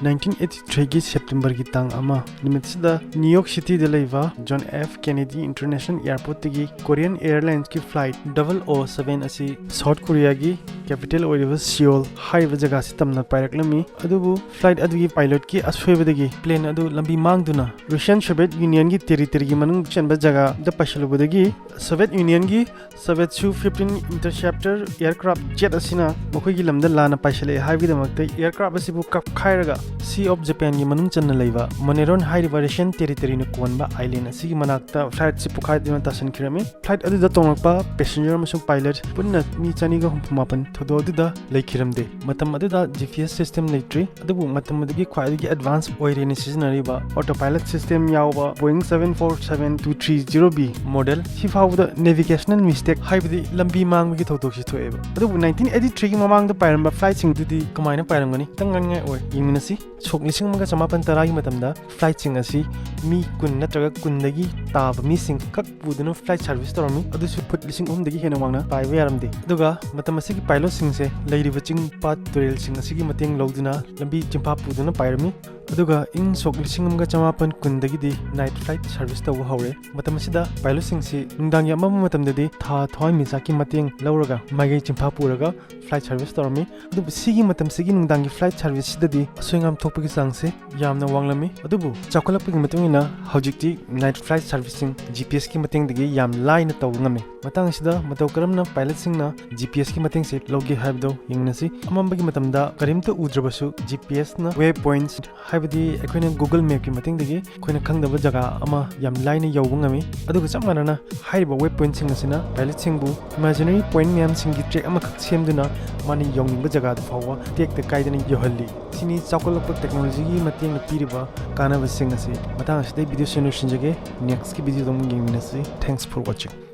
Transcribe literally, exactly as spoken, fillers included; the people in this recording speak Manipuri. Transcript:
ꯅꯥꯏꯟꯇꯤꯟ ꯑꯩꯠꯇꯤ ꯊ꯭ꯔꯤꯒꯤ ꯁꯦꯞꯇꯦꯝꯕꯔꯒꯤ ꯇꯥꯡ ꯑꯃ ꯅꯨꯃꯤꯠꯁꯤꯗ ꯅ꯭ꯌꯨ ꯌꯣꯔꯛ ꯁꯤꯇꯤꯗ ꯂꯩꯕ ꯖꯣꯟ ꯑꯦꯐ ꯀꯦꯅꯦꯗꯤ ꯏꯟꯇꯔꯅꯦꯁꯅꯦꯜ ꯑꯦꯌꯔꯄꯣꯔꯠꯇꯒꯤ ꯀꯣꯔꯤꯌꯟ ꯑꯦꯌꯔꯂꯥꯏꯟꯁꯀꯤ ꯐ꯭ꯂꯥꯏꯠ ꯗꯕꯜ ꯑꯣ ꯁꯚꯦꯟ ꯑꯁꯤ ꯁꯥꯎꯠ ꯀꯣꯔꯤꯌꯥꯒꯤ ꯀꯦꯄꯤꯇꯦꯜ ꯑꯣꯏꯔꯤꯕ ꯁꯤꯑꯣꯜ ꯍꯥꯏꯔꯤꯕ ꯖꯒꯥꯁꯤ ꯇꯝꯅ ꯄꯥꯏꯔꯛꯂꯝꯃꯤ꯫ ꯑꯗꯨꯕꯨ ꯐ꯭ꯂꯥꯏꯠ ꯑꯗꯨꯒꯤ ꯄꯥꯏꯂꯣꯠꯀꯤ ꯑꯁꯣꯏꯕꯗꯒꯤ ꯄ꯭ꯂꯦꯟ ꯑꯗꯨ ꯂꯝꯕꯤ ꯃꯥꯡꯗꯨꯅ ꯔꯨꯁꯤꯌꯥꯟ ꯁꯣꯚꯤꯌꯦꯠ ꯌꯨꯅꯤꯌꯟꯒꯤ ꯇꯦꯔꯤꯇꯣꯔꯤꯒꯤ ꯃꯅꯨꯡ ꯆꯟꯕ ꯖꯒꯥꯗ ꯄꯥꯏꯁꯤꯜꯂꯨꯕꯗꯒꯤ ꯁꯣꯚꯤꯌꯦꯠ ꯌꯨꯅꯤꯌꯟꯒꯤ ꯁꯣꯚꯤꯌꯦꯠ ꯁꯨ ꯐꯤꯐꯇꯤꯟ ꯏꯟꯇꯔꯁꯦꯞꯇꯔ ꯑꯦꯌꯔꯀ꯭ꯔꯥꯐ ꯖꯦꯠ ꯑꯁꯤꯅ ꯃꯈꯣꯏꯒꯤ ꯂꯝꯗ ꯂꯥꯟꯅ ꯄꯥꯏꯁꯤꯜꯂꯛꯑꯦ ꯍꯥꯏꯕꯒꯤꯗꯃꯛꯇ ꯑꯦꯌꯔꯀ꯭ꯔꯥꯐ ꯑꯁꯤꯕꯨ ꯀꯥꯞꯈꯥꯏꯔꯒ ꯁꯤ ꯑꯣꯐ ꯖꯄꯥꯟꯒꯤ ꯃꯅꯨꯡ ꯆꯟꯅ ꯂꯩꯕ ꯃꯣꯅꯦꯔꯣꯟ ꯍꯥꯏꯔꯤꯕ ꯔꯁꯤꯌꯟ ꯇꯦꯔꯤꯇꯣꯔꯤꯅ ꯀꯣꯟꯕ ꯑꯥꯏꯂꯦꯟ ꯑꯁꯤꯒꯤ ꯃꯅꯥꯛꯇ ꯐ꯭ꯂꯥꯏꯠꯁꯤ ꯄꯣꯈꯥꯏꯗꯨꯅ ꯇꯥꯁꯤꯟꯈꯤꯔꯝꯃꯤ꯫ ꯐ꯭ꯂꯥꯏꯠ ꯑꯗꯨꯗ ꯇꯣꯡꯂꯛꯄ ꯄꯦꯁꯦꯟꯖꯔ ꯑꯃꯁꯨꯡ ꯄꯥꯏꯂꯠ ꯄꯨꯟꯅ ꯃꯤ ꯆꯅꯤꯒ ꯍꯨꯝꯐꯨ ꯃꯥꯄꯟ ꯊꯧꯗꯣꯛ ꯑꯗꯨꯗ ꯂꯩꯈꯤꯔꯝꯗꯦ꯫ ꯃꯇꯝ ꯑꯗꯨꯗ ꯖꯤ ꯄꯤ ꯑꯦꯁ ꯁꯤꯁꯇꯦꯝ ꯂꯩꯇ꯭ꯔꯤ, ꯑꯗꯨꯕꯨ ꯃꯇꯝ ꯑꯗꯨꯒꯤ ꯈ꯭ꯋꯥꯏꯗꯒꯤ ꯑꯦꯗꯚꯥꯟꯁ ꯑꯣꯏꯔꯦꯅ ꯁꯤꯖꯤꯟꯅꯔꯤꯕ ꯑꯣꯇꯣ ꯄꯥꯏꯂꯠ ꯁꯤꯁꯇꯦꯝ ꯌꯥꯎꯕ Boeing seven four seven two three zero B model ꯁꯤ ꯐꯥꯎꯕꯗ ꯅꯦꯚꯤꯒꯦꯁꯅꯦꯜ ꯃꯤꯁꯇꯦꯛ ꯍꯥꯏꯕꯗꯤ ꯂꯝꯕꯤ ꯃꯥꯡꯕꯒꯤ ꯊꯧꯗꯣꯛꯁꯤ ꯊꯣꯛꯑꯦꯕ꯫ ꯑꯗꯨꯕꯨ ꯅꯥꯏꯟꯇꯤꯟ ꯑꯩꯠꯇꯤ ꯊ꯭ꯔꯤꯒꯤ ꯃꯃꯥꯡꯗ ꯄꯥꯏꯔꯝꯕ ꯐ꯭ꯂꯥꯏꯠꯁꯤꯡꯗꯨꯗꯤ ꯀꯃꯥꯏꯅ ꯄꯥꯏꯔꯝꯒꯅꯤ? ꯈꯤꯇꯪ ꯉꯛꯅꯤꯡꯉꯥꯏ ꯑꯣꯏ꯫ ꯌꯦꯡꯃꯤꯟꯅꯁꯤ꯫ ꯁꯣꯛ ꯂꯤꯁꯤꯡ ꯑꯃꯒ ꯆꯃꯥꯄꯟ ꯇꯔꯥꯒꯤ ꯃꯇꯝꯗ ꯐ꯭ꯂꯥꯏꯠꯁꯤꯡ ꯑꯁꯤ ꯃꯤ ꯀꯨꯟ ꯅꯠꯇ꯭ꯔꯒ ꯀꯨꯟꯗꯒꯤ ꯇꯥꯕ ꯃꯤꯁꯤꯡ ꯈꯛ ꯄꯨꯗꯨꯅ ꯐ꯭ꯂꯥꯏꯠ ꯁꯥꯔꯚꯤꯁ ꯇꯧꯔꯝꯃꯤ꯫ ꯑꯗꯨꯁꯨ ꯐꯨꯠ ꯂꯤꯁꯤꯡ ꯑꯍꯨꯝꯗꯒꯤ ꯍꯦꯟꯅ ꯋꯥꯡꯅ ꯄꯥꯏꯕ ꯌꯥꯔꯝꯗꯦ꯫ ꯑꯗꯨꯒ ꯃꯇꯝ ꯑꯁꯤꯒꯤ ꯄꯥꯏꯂꯣꯠꯁꯤꯡꯁꯦ ꯂꯩꯔꯤꯕ ꯆꯤꯡ ꯄꯥꯠ ꯇꯨꯔꯦꯜꯁꯤꯡ ꯑꯁꯤꯒꯤ ꯃꯇꯦꯡ ꯂꯧꯗꯨꯅ ꯂꯝꯕꯤ ꯆꯤꯟꯐꯥ ꯄꯨꯗꯨꯅ ꯄꯥꯏꯔꯝꯃꯤ꯫ ꯑꯗꯨꯒ ꯏꯪ ꯁꯣꯛ ꯂꯤꯁꯤꯡ ꯑꯃꯒ ꯆꯃꯥꯄꯟ ꯀꯨꯟꯗꯒꯤꯗꯤ ꯅꯥꯏꯠ ꯐ꯭ꯂꯥꯏꯠ ꯁꯥꯔꯚꯤꯁ ꯇꯧꯕ ꯍꯧꯔꯦ꯫ ꯃꯇꯝ ꯑꯁꯤꯗ ꯄꯥꯏꯂꯣꯠꯁꯤꯡꯁꯤ ꯅꯨꯡꯗꯥꯡꯒꯤ ꯑꯃꯝꯕ ꯃꯇꯝꯗꯗꯤ ꯊꯥ ꯊꯋꯥꯟꯃꯤꯆꯥꯛꯀꯤ ꯃꯇꯦꯡ ꯂꯧꯔꯒ ꯃꯥꯏꯀꯩ ꯆꯤꯟꯐꯥ ꯄꯨꯔꯒ ꯐ꯭ꯂꯥꯏꯠ ꯁꯥꯔꯚꯤꯁ ꯇꯧꯔꯝꯃꯤ꯫ ꯑꯗꯨꯕꯨ ꯁꯤꯒꯤ ꯃꯇꯝꯁꯤꯒꯤ ꯅꯨꯡꯗꯥꯡꯒꯤ ꯐ꯭ꯂꯥꯏꯠ ꯁꯥꯔꯚꯤꯁꯁꯤꯗꯗꯤ ꯑꯁꯣꯏ ꯑꯉꯥꯝ ꯊꯣꯛꯄꯒꯤ ꯆꯥꯡꯁꯦ ꯌꯥꯝꯅ ꯋꯥꯡꯂꯝꯃꯤ꯫ ꯑꯗꯨꯕꯨ ꯆꯥꯎꯈꯠꯂꯛꯄꯒꯤ ꯃꯇꯨꯡ ꯏꯟꯅ ꯍꯧꯖꯤꯛꯇꯤ ꯅꯥꯏꯠ ꯐ꯭ꯂꯥꯏꯠ ꯁꯥꯔꯚꯤꯁꯁꯤꯡ ꯖꯤ ꯄꯤ ꯑꯦꯁꯀꯤ ꯃꯇꯦꯡꯗꯒꯤ ꯌꯥꯝ ꯂꯥꯏꯅ ꯇꯧꯕ ꯉꯝꯃꯤ꯫ ꯃꯇꯥꯡ ꯑꯁꯤꯗ ꯃꯇꯧ ꯀꯔꯝꯅ ꯄꯥꯏꯂꯠꯁꯤꯡꯅ ꯖꯤ ꯄꯤ ꯑꯦꯁꯀꯤ ꯃꯇꯦꯡꯁꯦ ꯂꯧꯒꯦ ꯍꯥꯏꯕꯗꯨ ꯌꯦꯡꯃꯤꯟꯅꯁꯤ꯫ ꯑꯃꯝꯕꯒꯤ ꯃꯇꯝꯗ ꯀꯔꯤꯝꯇ ꯎꯗ꯭ꯔꯕꯁꯨ ꯖꯤ ꯄꯤ ꯑꯦꯁꯅ ꯋꯦ ꯄꯣꯏꯟꯠꯁ ꯍꯥꯏꯕꯗꯤ ꯑꯩꯈꯣꯏꯅ ꯒꯨꯒꯜ ꯃꯦꯞꯀꯤ ꯃꯇꯦꯡꯗꯒꯤ ꯑꯩꯈꯣꯏꯅ ꯈꯪꯗꯕ ꯖꯒꯥ ꯑꯃ ꯌꯥꯝ ꯂꯥꯏꯅ ꯌꯧꯕ ꯉꯝꯃꯤ꯫ ꯑꯗꯨꯒ ꯆꯞ ꯃꯥꯟꯅꯅ ꯍꯥꯏꯔꯤꯕ ꯋꯦ ꯄꯣꯏꯟꯠꯁꯤꯡ ꯑꯁꯤꯅ ꯄꯥꯏꯂꯠꯁꯤꯡꯕꯨ ꯏꯃꯥꯖꯤꯅꯔꯤ ꯄꯣꯏꯟꯠ ꯃꯌꯥꯝꯁꯤꯡꯒꯤ ꯇ꯭ꯔꯦꯛ ꯑꯃꯈꯛ ꯁꯦꯝꯗꯨꯅ ꯃꯥꯅ ꯌꯧꯅꯤꯡꯕ ꯖꯒꯥꯗꯨ ꯐꯥꯎꯕ ꯇꯦꯛꯇ ꯀꯥꯏꯗꯅ ꯌꯧꯍꯜꯂꯤ꯫ ꯁꯤꯅꯤ ꯆꯥꯎꯈꯠꯂꯛꯄ ꯇꯦꯛꯅꯣꯂꯣꯖꯤꯒꯤ ꯃꯇꯦꯡꯅ ꯄꯤꯔꯤꯕ ꯀꯥꯟꯅꯕꯁꯤꯡ ꯑꯁꯤ꯫ ꯃꯇꯥꯡ ꯑꯁꯤꯗ ꯑꯩ ꯚꯤꯗꯤꯑꯣꯁꯤ ꯂꯣꯏꯁꯤꯟꯖꯒꯦ꯫ ꯅꯦꯛꯁꯀꯤ ꯚꯤꯗꯤꯑꯣꯗ ꯑꯃꯨꯛ ꯌꯦꯡꯃꯤꯟꯅꯁꯤ꯫ Thanks for watching꯫